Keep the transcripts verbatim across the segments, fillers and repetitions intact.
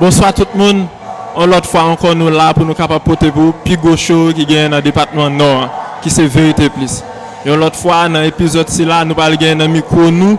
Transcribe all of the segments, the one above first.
Bonswa tout moun. Yon lòt fwa ankò, nou la pou nou kapab pote pou pi gwo show ki genyen nan depatman Nò an, ki se Verite Plis. Yon lòt fwa, nan epizòd sila, nou pral genyen nan mikwo nou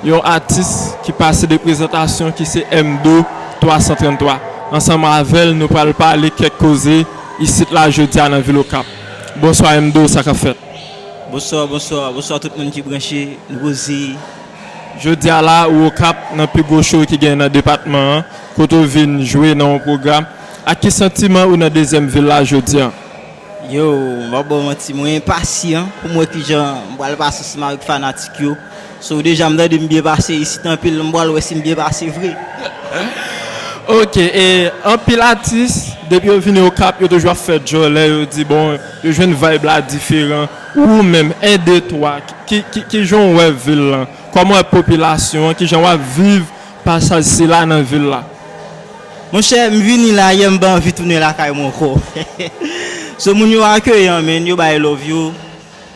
yon atis ki pase de prezantasyon, ki se M D O twa san tranntwa. Ansanm avè l, nou pral pale kèk koze isit la jodi a nan vil Okap. Bonswa M D O, sa k ap fèt? Bonswa, bonswa, bonswa tout moun ki branche, nou poze. Jodi a la, ou Okap, nan pi gwo show ki gen nan depatman an, kote w vin jwe nan yon pwogram. Ak ki santiman ou nan dezyèm vil la jodi a? Yo, m pa ba w manti, mwen enpasyan pou m wè kijan m pral pase ansanm avèk fanatik yo. So, deja, m tande m byen pase isit anpil, m pral wè si m byen pase vre. Ok, e anpil atis, depi yo vini Okap, yo toujou ap fè djòlè, yo di, bon, yo jwenn vibe la diferan. Ou menm, en, de, twa, ki, ki, ki jan w wè vil lan? Kòman w wè popilasyon an? Ki jan w ap viv pasaj sila nan vil la? Monchè, m vini la yè, m pa anvi tounen lakay mwen ankò. So, moun yo akeyan, men, yo bay love yo.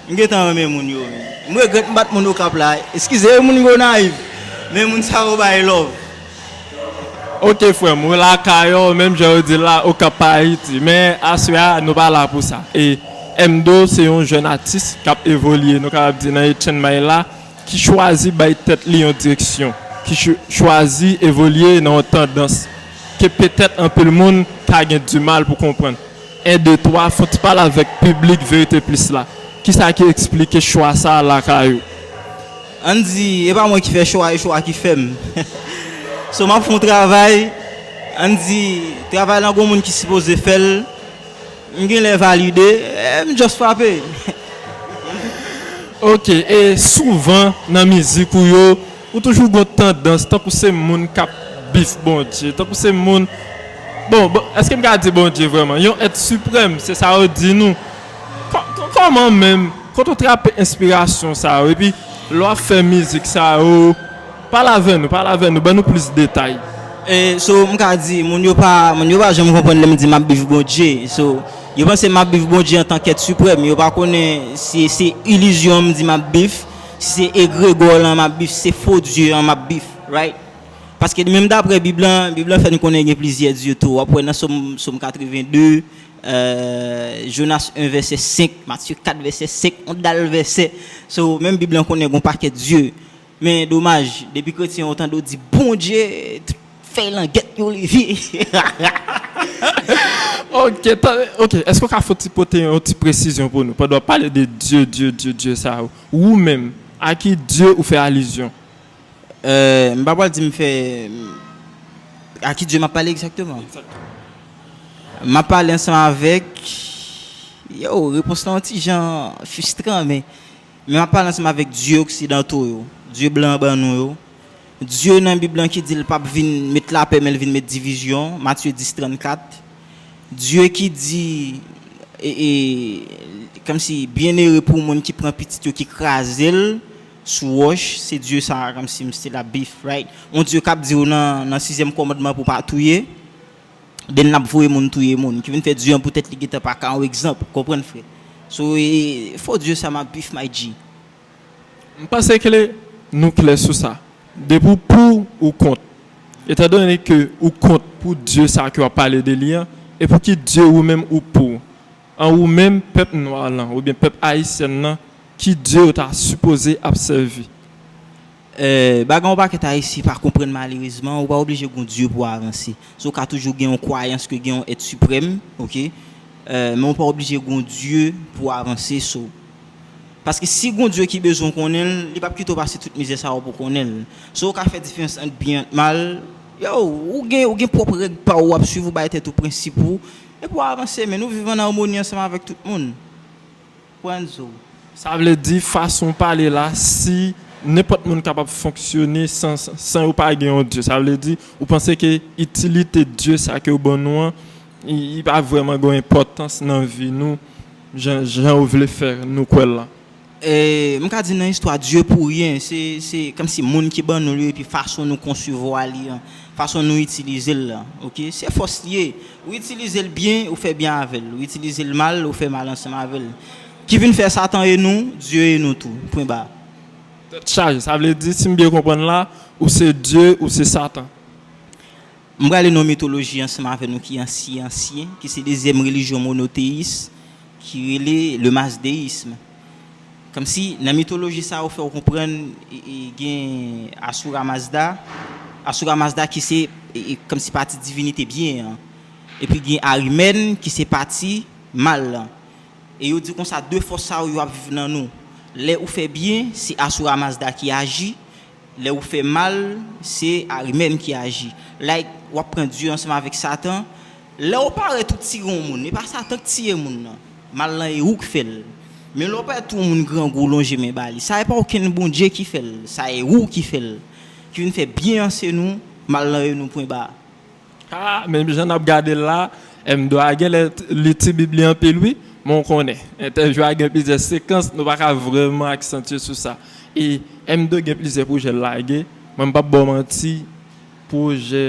M gentan renmen moun yo, men. M regrèt m pa t moun Okap la. Eskize, moun Gonayiv. Men moun sa yo bay love. Ok, frè m, ou lakay ou, menm jan yo di la, Okap pa Ayiti. Men aswè a, nou pa la pou sa. E M D O se yon jèn atis k ap evolye, nou kapab di, nan Etchenn May la, ki chwazi bay tèt li yon direksyon, ki ch-, chwazi evolye nan yon tandans ke petèt anpil moun ka gen dimal pou konprann. En, de, twa, fè yon ti pale avèk piblik Verite Plis la. Kisa ki eksplike chwa sa a lakay ou? Ann di, e pa mwen ki fè chwa, e chwa ki fè m. So, m ap fè yon travay, ann di, travay lan gon moun ki sipoze fè l, m genlè valide, e m just frape. Ok, e souvan nan mizik ou yo, ou toujou gon tandans, tankou se moun k ap bif Bondye, tankou se moun, bon, bon, èske m ka di Bondye vrèman? Yon èt siprèm, se sa yo di nou. Kò-, kò-, kòman menm, kote w trape enspirasyon sa yo? Epi, lè w ap fè mizik sa yo, pale avè nou, pale avè nou, ban nou plis detay. E, so, m ka di, moun yo pa, moun yo pa janm konprann lè m di m ap bif Bondye. So, yo panse m ap bif Bondye antank èt siprèm. Yo pa konnen si se ilizyon an m di m ap bif, si se egregò lan m ap bif, si se fo dye an m ap bif, right? Paske menm daprè Bib lan, Bib lan fè n konnen gen plizyè dye tou. W ap wè nan Sòm, Sòm katreven de, euh, Jonas en vèsè senk, Matye kat vèsè senk, yon dal vèsè. So, menm Bib lan konnen gen yon pakèt dye. Men domaj, depi kretyen yo tande w di Bondye, tout fèy langèt yo leve. Ok, ta-, ok, èske w ka fè ti pote yon ti presizyon pou nou? Pandan w ap pale de Dye, Dye, Dye, Dye sa yo, ou menm, a ki Dye ou fè alizyon? Euh, m pa pral di m fè, a ki Dye m ap pale egzakteman? M ap pale ansanm avèk, yo, repons lan yon ti jan fristran, men, men m ap pale ansanm avèk dye oksidanto yo, dye blan an ban nou yo. Dye nan Bib lan ki di l p ap vin met lapè, men l vin met divizyon, Matye dis trannkat. Dye ki di, e, e, kòmsi, byenere pou moun ki pran pitit yo, ki kraze l sou wòch, se Dye sa a, kòmsi m still ap beef, right? Yon Dye k ap di w nan, nan sizyèm kòmandman pou w pa touye, then l ap voye moun touye moun, ki vin fè Dye an poutèt li gentan pa ka yon egzanp, konprann, frè? So, e, fo Dye sa m ap beef, my G. M panse ke nou klè sou sa. Depi w pou ou kont. Etandone ke ou kont pou Dye sa ke w ap pale de li an, e pou ki Dye ou menm ou pou? An ou menm, pèp nwa lan, oubyen pèp ayisyèn nan, ki Dye ou ta sipoze ap sèvi? Eh, bagay yon pakèt Ayisyen pa konprann malerezman, ou pa oblije gen yon Dye pou w avanse. So, ou ka toujou gen yon kwayans ke gen yon èt siprèm, oke? Eh, men ou pa oblije gen yon Dye pou w avanse, so. Paske si gen yon Dye ki bezwen w konnen l, li p ap kite w pase tout mizè sa yo pou w konnen l. So, ou ka fè diferans ant byen, ant mal. Yo, ou gen, ou gen pwòp règ pa w, w ap swiv, ou bay tèt ou prensip ou, epi w avanse, men nou viv ann amoni ansanm avèk tout moun. Pran zo. Sa vle di, fason w pale la, si nenpòt moun kapab fonksyone san, san yo pa gen yon Dye, sa vle di, ou panse ke itilite Dye sa ke yo ban nou an, li, li pa vrèman gen yon enpòtans nan vi nou, jan, jan yo vle fè nou kwè l la? E, m ka di nan istwa Dye pou ryen, se, se kòmsi moun ki ban nou li, epi fason nou konsevwa li an, fason nou itilize l la, oke? Se fòs li ye. Ou itilize l byen, ou fè byen avè l. Ou itilize l mal, ou fè mal ansanm avè l. Ki vin fè Satan e nou, Dye e nou tou. Pwen ba. Tèt chaje. Sa vle di, si m byen konprann la, ou se Dye, ou se Satan. M prale nan mitoloji ansanm avè nou ki ansyen, ansyen, ki se dezyèm relijyon monoteyis, ki rele le mazdeyism. Kòmsi, nan mitoloji sa yo fè w konprann, e, e, gen Asura Mazda, Asura Mazda ki se, e, e, kòmsi pati divinite byen an. Epi gen Arimèn ki se pati mal lan. E yo di konsa, de fòs sa yo, yo ap viv nan nou. Lè ou fè byen, se Asura Mazda ki aji. Lè ou fè mal, se Arimèn ki aji. Like, w ap pran Dye ansanm avèk Satan. Lè w parèt ou tire yon moun, e pa Satan k tiye moun nan. Mal lan e ou k fè l. Men lè w parèt ou yon moun grangou lonje men ba li, sa e pa okenn Bondye ki fè l, sa e ou ki fè l. Ki vin fè byen an se nou, mal lan e nou pwen ba. Ah, menm jan n ap gade l la, M D A genlè t- li ti Bib li anpil wi, men w konnen, entèvyou a gen plizyè sekans, nou pa ka vrèman aksantye sou sa. E M D A gen plizyè pwojè l lage, mwen m p ap ba w manti, pwojè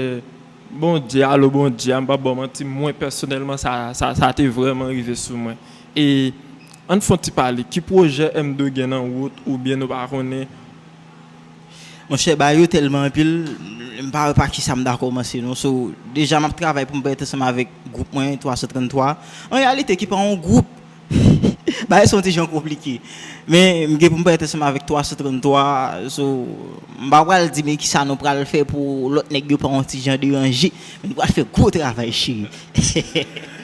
Bondye, Alo Bondye a, m p ap ba w manti, mwen pèsonèlman, sa, sa, sa te vrèman rive sou mwen. E ann fè yon ti pale, ki pwojè M D A gen nan wout oubyen nou pa konnen? Monchè, bagay yo tèlman anpil, m pa wè pa kisa m ta kòmanse non. So, deja m ap travay pou m parèt ansanm avèk gwoup mwen, twa san tranntwa. An reyalite, ki pa yon gwoup. Bagay se yon ti jan konplike. Men, m gen pou m parèt ansanm avèk twa san tranntwa. So, m pa pral di men kisa nou pral fè pou lòt nèg yo pa yon ti jan deranje. Men nou pral fè gwo travay, cheri.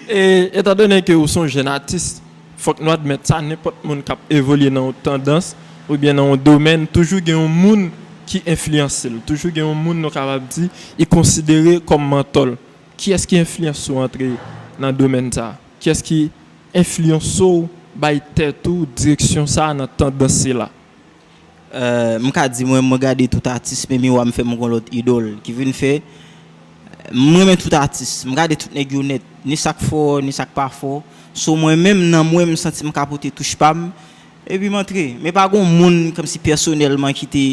E, etandone ke ou se yon jèn atis, fòk nou admèt sa, nenpòt moun k ap evolye nan yon tandans oubyen nan yon domèn, toujou gen yon moun ki enfliyanse l. Toujou gen yon moun nou kapab di, li konsidere kòm mantò l. Kiyès ki enfliyanse w antre nan domèn sa a? Kiyès ki enfliyanse w bay tèt ou direksyon sa a nan tandans sila? Euh, m ka di mwen, mwen gade tout atis, men miwa m fè m gon lòt idòl ki vin fè. M renmen tout atis, m gade tout nèg yo nèt, ni sa k fò, ni sa k pa fò. So mwen menm, nan mwen, m santi m ka pote touch pa m, epi m antre. Men pa gon moun kòmsi pèsonèlman ki te,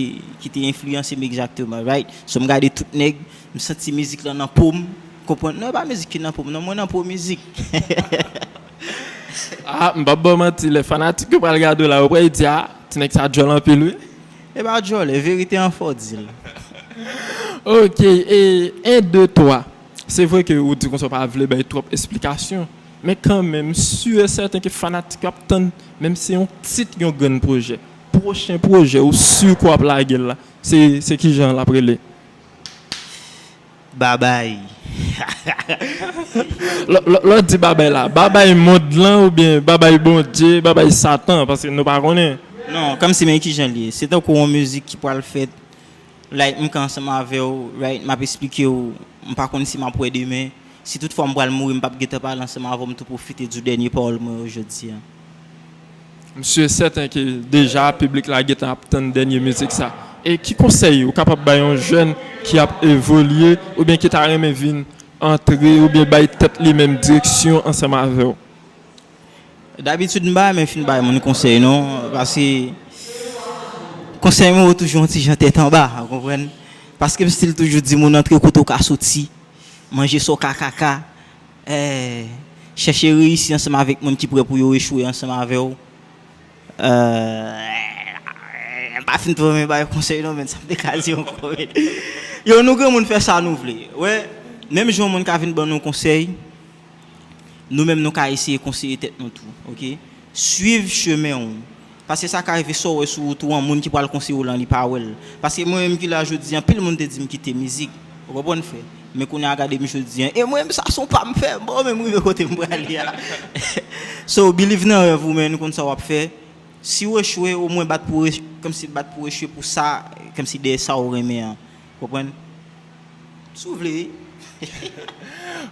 ki te enfliyanse m egzakteman, right? So m gade tout nèg, m santi mizik lan nan po m, konprann? Non, e pa mizik ki nan po m, non, mwen nan po mizik. Ah, m p ap ba w manti, lè fanatik yo pral gade w la, yo pral di, ah, ti nèg sa djòl anpil, wi. E pa djòl, e verite an fò di l. Ok, e en, de, twa. Se vre ke ou di konsa w pa vle bay twòp esplikasyon, men kanmenm, m si e sèten ke fanatik yo ap tann, menm si se yon tit, yon grenn pwojè. Pwochen pwojè, ou si ke w ap lage l la, se, se kijan l ap rele? Babay. Lè, lè, lè w di babay la, babay mond lan oubyen babay Bondye, babay Satan, paske nou pa konnen. Non, kòmsi men kijan l ye. Se tankou yon mizik ki pral fèt, like, m ka ansanm avè w, right, m ap esplike w, m pa konn si m ap wè demen. Si toutfwa m pral mouri, m p ap gentan pale ansanm avè w, m tou pwofite di w dènye pawòl mwen yo jodi a. M si e sèten ke deja piblik la gentan ap tann dènye mizik sa. E ki konsèy ou kapab bay yon jèn ki ap evolye oubyen ki ta renmen vin antre oubyen bay tèt li menm direksyon ansanm avè w? Dabitid, m pa renmen fin bay moun konsèy non, paske konsèy mwen yo toujou yon ti jan tèt anba, ou konprann? Paske m still toujou di moun antre kote w ka soti, manje sa w ka kaka, eh, chèche reyisi ansanm avèk moun ki prè pou yo echwe ansanm avè w. Eh, m pa fin twò renmen bay konsèy non, men sa m te ka di ankò, men. Yo, nou granmoun, fè sa nou vle. Wè, menm jan yon moun ka vin ban nou konsèy, nou menm nou ka eseye konseye tèt nou tou, ok? Swiv chemen w. Paske sa ka rive sa w wè sou wout ou an, moun ki pral konseye w lan, li pa wè l. Paske mwen menm ki la jodi an, anpil moun te di m kite mizik. Ou konprann, frè? Men kounye a gade m jodi an. E mwen menm sa se yon pa m fè, m pa menm rive kote m prale a. So, believe nan rèv ou, men, konn sa w ap fè. Si w echwe, omwen bat pou w ech-, kòmsi bat pou w echwe pou sa, kòmsi dèyè sa w renmen an. Konprann? Si w vle, wi.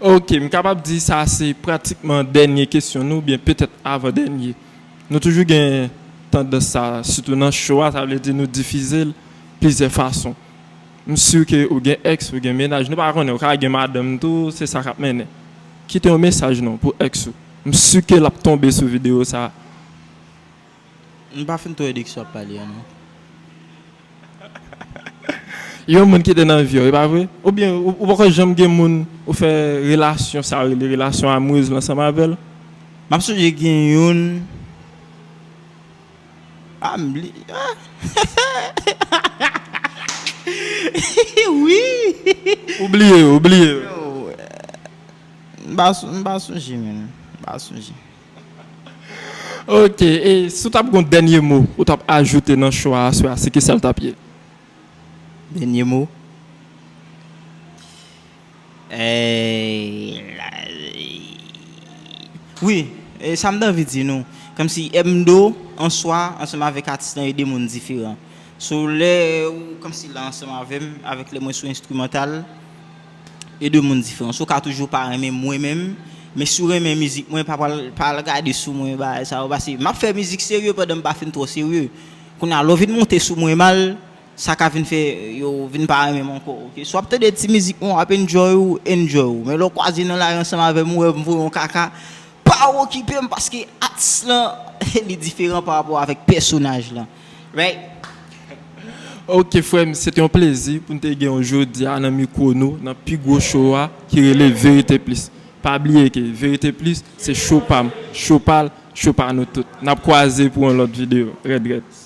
Ok, m kapab di sa se pratikman dènye kesyon nou, oubyen petèt avan dènye. Nou toujou gen tandans sa, sitou nan show a, sa vle di nou difize l plizyè fason. M si ke ou gen èks, ou gen mennaj, nou pa konnen, ou ka gen madanm tou, se sa k ap mennen. Kite yon mesaj non pou èks ou. M si ke l ap tonbe sou videyo sa. M pa fin twò wè de kisa w ap pale a non. Yon moun ki te nan vi w, e pa vre? Oubyen ou, ou poko janm gen moun ou fè relasyon, sa yo rele relasyon amoureuse ansanm avè l? M ap sonje gen youn. Ah, m bliye. Ah. Wi. Ou bliye yo, ou bliye yo. M pa sou- m pa sonje menm. M pa sonje. Ok, e si w t ap gon dènye mo ou t ap ajoute nan show a aswè a, se ki sa l t ap ye? Dènye mo. Eh, la- wi, e sa m t anvi di nou. Kòmsi M D O an swa, ansanm avèk atis lan, e de moun diferan. So lè ou kòmsi la ansanm avè m, avèk lè mwen sou enstrimantal, e de moun diferan. So ou ka toujou pa renmen mwen menm, men si w renmen mizik mwen, pa pral pa al gade sou mwen bagay sa yo, paske m ap fè mizik serye pandan m pa fin twò serye. Kounye a lè w vin monte sou mwen mal, sa ka vin fè yo vin pa renmen m ankò. Ok, so w ap tande ti mizik mwen, w ap enjoy ou, enjoy ou. Men lè w kwaze nan lari ansanm avè m, ou wè m voye yon kaka, pa okipe m paske atis lan li diferan pa rapò avèk pèsonaj lan. Right? Ok frè m, se te yon plezi pou n te gen w jodi a nan mikwo nou nan pi gwo show a ki rele Verite Plis. Pa bliye ke Verite Plis se show pa m, show pa l, show pa nou tout. N ap kwaze pou yon lòt videyo. Rèd rèd.